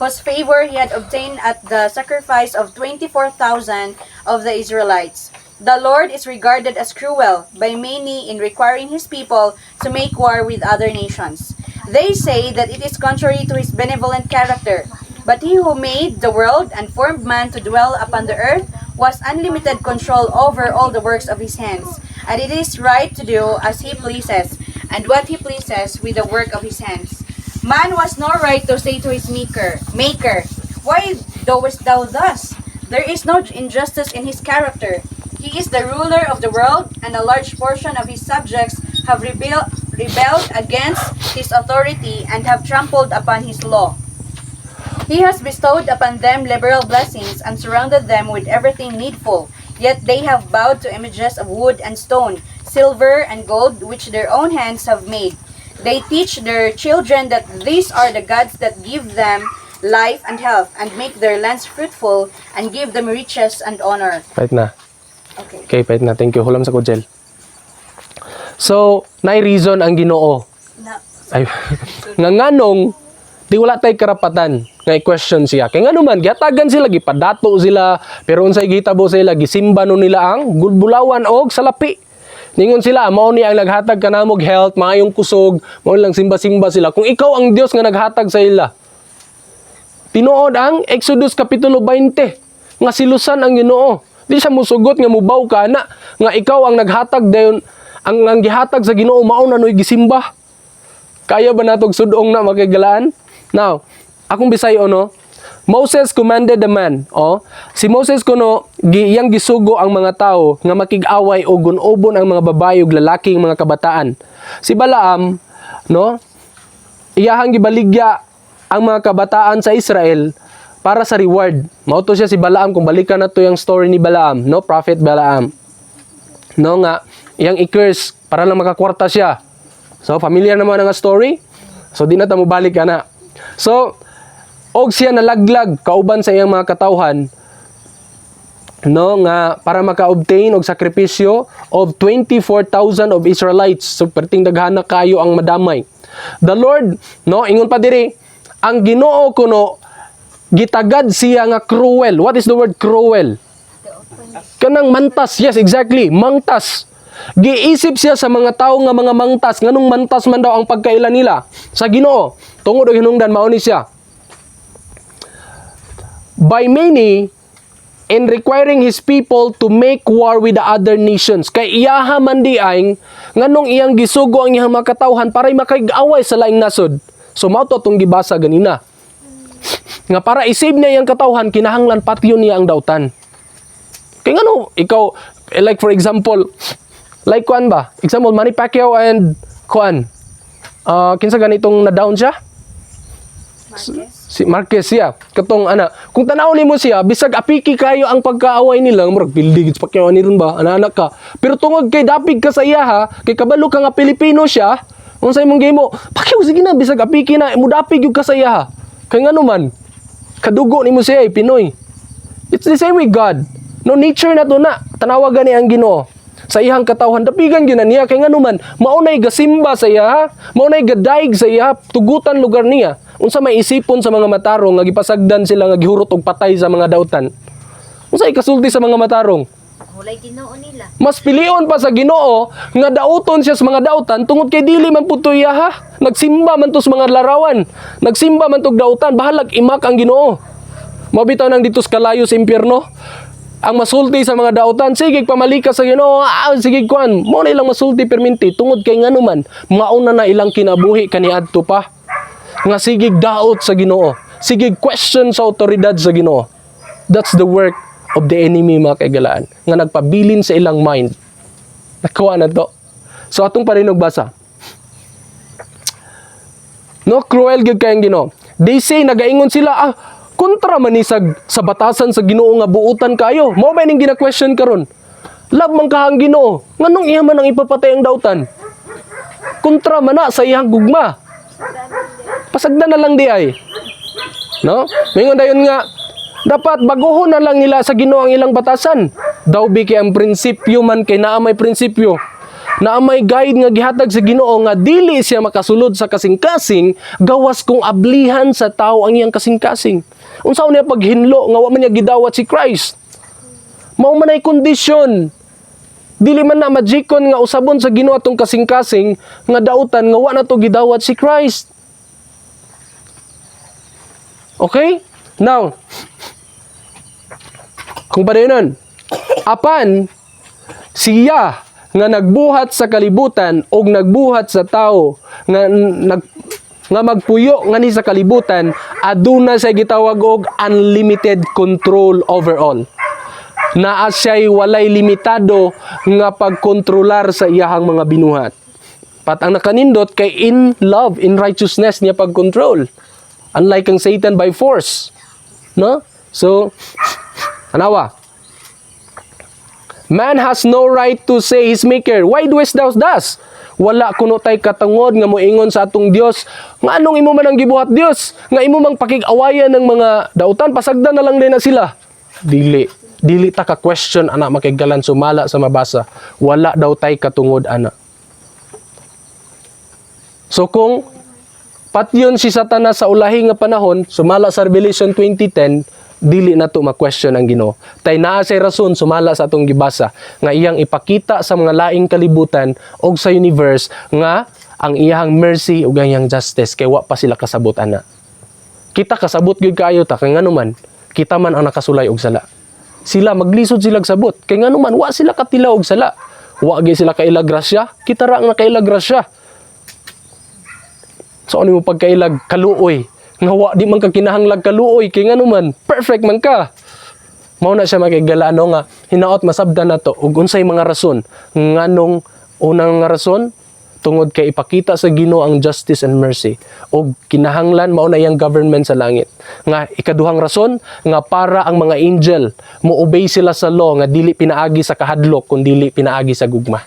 whose favor he had obtained at the sacrifice of 24,000 of the Israelites. The Lord is regarded as cruel by many in requiring his people to make war with other nations. They say that it is contrary to his benevolent character. But he who made the world and formed man to dwell upon the earth was unlimited control over all the works of his hands. And it is right to do as he pleases, and what he pleases with the work of his hands. Man was no right to say to his Maker, "Why doest thou thus?" There is no injustice in his character. He is the ruler of the world, and a large portion of his subjects have rebelled against his authority and have trampled upon his law. He has bestowed upon them liberal blessings and surrounded them with everything needful. Yet they have bowed to images of wood and stone, silver and gold, which their own hands have made. They teach their children that these are the gods that give them life and health, and make their lands fruitful, and give them riches and honor. Pahit na. Okay. Okay, pahit na. Thank you. Hulam sa ko, gel. So, naay reason ang Ginoo. Na, Ay, nga nganong di wala tay karapatan nga i-question siya. Kay ngano man gihatagan sila, gipadato sila, pero unsay gihitabo sa ila, gisimba no nila ang bulawan og salapi. Ningon sila, mao ni ang naghatag kanamog health, maayong kusog, mao lang simba-simba sila. Kung ikaw ang Dios nga naghatag sa ila. Tinuod ang Exodus kapitulo 20 nga silusan ang Ginoo. Di siya musugot nga mubaw ka na nga ikaw ang naghatag, dayon ang gihatag sa Ginoo mao na noy gisimba. Kaya ba natog sudong na, makigalaan? Now, akong bisayo, no? Moses commanded the man, oh. Si Moses kuno iyang gisugo ang mga tao nga makig-away o gun-obon ang mga babae ug lalaking mga kabataan. Si Balaam, no? Iyahang gibaligya ang mga kabataan sa Israel para sa reward. Mao to siya si Balaam, kung balikan na to yung story ni Balaam, no? Prophet Balaam. No, nga iyang i-curse para lang makakwarta siya. So familiar naman ang story. So di na ta mobalik ana. So og siya nalaglag kauban sa iyang mga katawhan. no, nga para maka-obtain og sakripisyo of 24,000 of Israelites. So perting daghana kayo ang madamay. The Lord, no, ingon pa diri, ang Ginoo kuno gitagad siya nga cruel. What is the word "cruel"? Kanang mantas. Yes, exactly. Mangtas. Giisip siya sa mga tao nga mga mangtas. Nganong mantas man daw ang pagkaila nila sa Ginoo? Tungod og hinungdan, mao ni siya. By many in requiring his people to make war with the other nations. Kay iyaha man di ay nganong iyang gisugo ang iyang mga katawhan para makig-away sa laing nasod. So mao to atong gibasa ganina. Nga para isave niya iyang katawhan, kinahanglan patyon niya ang dautan. Kay ngano ikaw, eh, like for example, like kuan ba? Example, Manny Pacquiao and kuan. Kinsa ganitong na-down siya? Marquez. Si Marquez siya. Katong ana, kung tan-aw nimo siya, bisag apiki kayo ang pagkaaway nila, murag pildi gid sa Pacquiao ni ron ba, ana-anak ka. Pero tungod kay dapig ka sa iya ha, kay kabalo ka nga Pilipino siya, unsay imong gihimo? "Pacquiao, sige na, bisag apiki na," mudapig gyud ka sa iya ha. Kay ngano man, kadugo nimo siya eh, Pinoy. It's the same with God. No, nature na to na. Tanawa gani ang Ginoo sa iyang katawhan, dapigan gyud na niya kay ngano man, mao nay gasimba sa iya, mao nay gadaig sa iya, tugutan lugar niya. Unsa may isipon sa mga matarong nga gipasagdan sila nga gihurot og patay sa mga dautan? Unsa ikasulti sa mga matarong? Walay Ginoo nila. Mas pilion pa sa Ginoo nga dauton siya sa mga dautan tungod kay dili man pud to iya ha. Nagsimba man to sa mga larawan. Nagsimba man tog dautan, bahalag imak ang Ginoo. Mao bitaw nang dito sa kalayo sa impyerno. Ang masulti sa mga dautan, sige pamalika sa Ginoo, ah, sige kuan. Mao na ilang masulti perminti tungod kay ngano man, mauna na ilang kinabuhi kaniadto pa. Nga sige daot sa Ginoo, sige question sa otoridad sa Ginoo. That's the work of the enemy, mga kaigalaan, nga nagpabilin sa ilang mind. Nakuha na to. So atong pa rin basa. No, cruel gyud kayong Ginoo. They say, nagaingon sila, "Ah, kontra man ni sa batasan sa Ginoo nga buutan kayo." Mao ba ning gina-question karon? Love man kahang Ginoo. Nganong iya man ang ipapatay ang dautan? Kontra man na sa iyang gugma. Pasagdan na lang di ay. No? Mingon dayon nga dapat baguhon na lang nila sa Ginoo ang ilang batasan. Daw bi kay ang prinsipyo man, kay naa may prinsipyo. Naa may guide nga gihatag sa Ginoo nga dili siya makasulod sa kasing-kasing gawas kung ablihan sa tao ang iyang kasing-kasing. Unsa niya paghinlo nga wa man niya gidawat si Christ? Mao man ay kondisyon. Dili man na magikon nga usabon sa Ginoo atong kasing-kasing nga dautan nga wa na to gidawat si Christ. Okay? Now, kung padayonon, apan siya nga nagbuhat sa kalibutan og nagbuhat sa tao nga nag nga magpuyo ngani sa kalibutan, aduna siya gitawag og unlimited control over all. Naa siya'y walay limitado nga pagkontrolar sa iyahang mga binuhat. Pat ang nakanindot kay in love, in righteousness niya pagkontrol. Unlike ang Satan, by force. No? So, anawa. Man has no right to say his maker, "Why doest thou thus?" Wala kuno tay katungod nga moingon sa atong Dios, "Nga anong imo man ang gibuhat, Dios? Nga imo mang pakig-awayan ng mga dautan, pasagdan na lang din na sila." Dili. Dili ta ka question ana, makiggalan, sumala sa mabasa. Wala daw tay katungod ana. So kung patyon si Satanas sa ulahi nga panahon, sumala sa Revelation 20:10, dili na to ma-question ang Ginoo. Tay naa say rason sumala sa atong gibasa nga iyang ipakita sa mga laing kalibutan og sa universe nga ang iyang mercy ug ang iyang justice kay wa pa sila kasabot ana. Kita kasabot gyud kaayo ta kay ngano man, kita man ang nakasulay og sala. Sila maglisod sila sabot kay ngano man, wa sila katila og sala. Wa gyud sila kaila grasya, kita ra ang nakaila grasya. So ano mo pagkailag kaluoy? Nga wa di man ka kinahanglag kaluoy kay ngano man, perfect man ka. Mao na siya, makigala, no, nga hinaot masabdan nato ug unsay mga rason nganong. Unang nga rason, tungod kay ipakita sa Ginoo ang justice and mercy ug kinahanglan mao na iyang government sa langit. Nga ikaduhang rason, nga para ang mga angel mo obey sila sa law nga dili pinaagi sa kahadlok kun dili pinaagi sa gugma.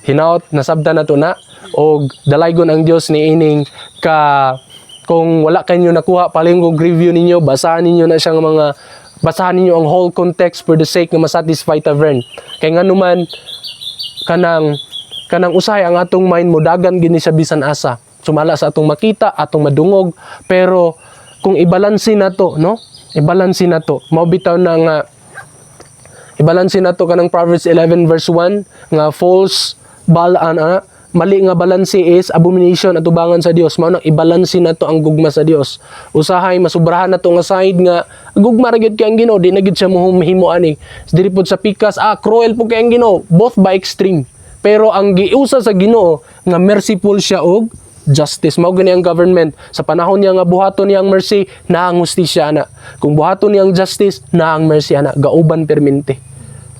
Hinaot nasabdan nato na og dalaygon ang Dios ni ining ka. Kung wala kanyo nakuha, palihog review ninyo, basahan ninyo na siyang mga Basahan ninyo ang whole context for the sake nga masatisfy ta, Vern. Kay nganuman kanang kanang usahay ang atong mind mo dagan gini sa bisan asa. Sumala sa atong makita, atong madungog, pero kung ibalanse nato, no? Ibalanse nato. Mao bitaw na nga ibalanse nato kanang Proverbs 11 verse 1 nga false balan ana, mali nga balanse is abomination atubangan sa Dios. Mao nang ibalanse nato ang gugma sa Dios. Usahay masubrahan nato nga side nga gugma ra gyud kay ang Ginoo, di na gyud siya mohimo ani. Diri pod sa pikas, cruel po kay ang Ginoo, both by extreme. Pero ang giusa sa Ginoo nga merciful siya og justice. Mao gani ang government. Sa panahon niya nga buhaton niya ang mercy, naa ang hustisya ana. Kung buhaton niya ang justice, naa ang mercy ana. Gauban permente.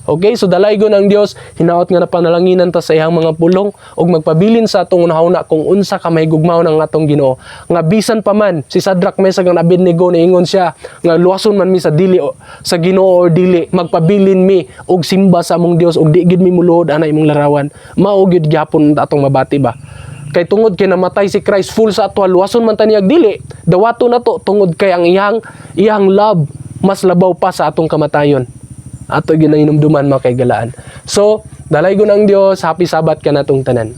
Okay, so dalaygon ang Dios, hinaot nga napanalanginan ta sa iyang mga pulong ug magpabilin sa atong unahuna kung unsa ka mahigugmaon ang atong Ginoo. Nga bisan pa man si Shadrach, Mesach ug Abednego, niingon siya nga luwason man mi sa dili o, sa Ginoo or dili, magpabilin mi og simba sa among Dios ug di gid mi muluhod ana imong larawan. Mao gyud gyapon atong mabati ba? Kay tungod kay namatay si Christ full sa atwa, luwason man ta niyag dili, dawato na to tungod kay ang iyang iyang love mas labaw pa sa atong kamatayon. Ato ginahinumduman, mga kaigalaan. So, dalaygon ang Dios, happy Sabbath kanatong tanan.